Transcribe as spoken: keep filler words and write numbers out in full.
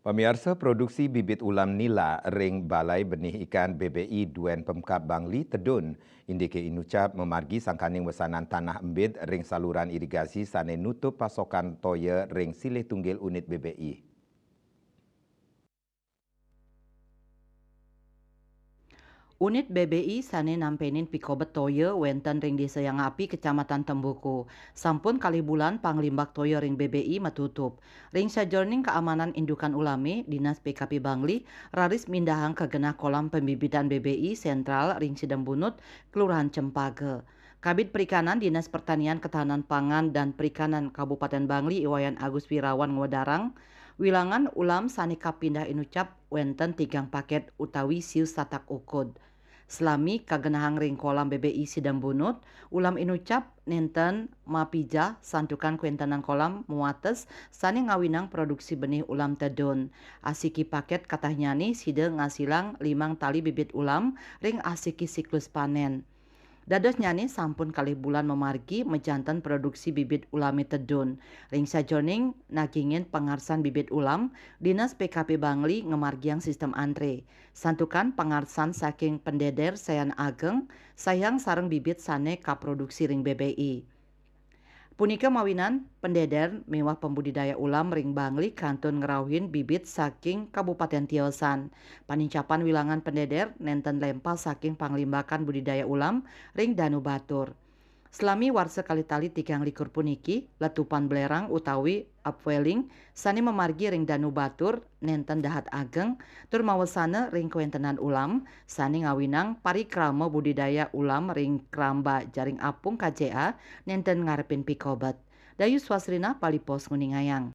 Pamiarsa, produksi bibit ulam nila ring Balai Benih Ikan B B I Duen Pemkab Bangli tedun. Indike inucap mamargi sangkaning wesanan tanah embid ring saluran irigasi sane nutup pasokan toya ring silih tunggil unit B B I. Unit B B I sane nampenin pikobet toya wenten ring Desa Yang Api, Kecamatan Tembuku. Sampun kalih bulan panglimbak toya ring B B I matutup. Ring sajeroning kaamanan indukan ulame, Dinas P K P Bangli raris mindahang ka genah kolam pembibitan B B I sentral ring Sidembunut, Kelurahan Cempaka. Kabid Perikanan, Dinas Pertanian Ketahanan Pangan dan Perikanan Kabupaten Bangli, I Wayan Agus Wirawan, ngwedarang, wilangan ulam sane kapindah inucap wenten tigang paket utawi siu satak ukud. Salami kagenahang ring kolam B B I Sidembunut, ulam inucap nenten mapijah santukan kwentenan kolam mawates sane ngawinang produksi benih ulam tedun. Asiki paket katahnyane sida ngasilang limang tali bibit ulam ring asiki siklus panen. Dadosnyane sampun kalih bulan mamargi majanten produksi bibit ulame tedun. Ring sajeroning nagingin pangarsan bibit ulam, Dinas P K P Bangli ngamargiang sistem antre. Santukan pangarsan saking pendeder sayan ageng, sayang sareng bibit sane kaproduksi ring B B I. Punika mawinan pendeder miwah pembudidaya ulam ring Bangli kantun ngrauhin bibit saking kabupaten tiosan. Panincapan wilangan pendeder nenten lempas saking panglimbakan budidaya ulam ring Danu Batur. Salami warsa kalih tali tigang likur puniki, letupan belerang utawi upwelling sane mamargi ring Danu Batur nenten dahat ageng, tur mawesana ring kwentenan ulam sane ngawinang parikrama budidaya ulam ring Kramba Jaring Apung K J A nenten ngarepin pikobet. Dayu Swasrina, Bali Post, nguningayang.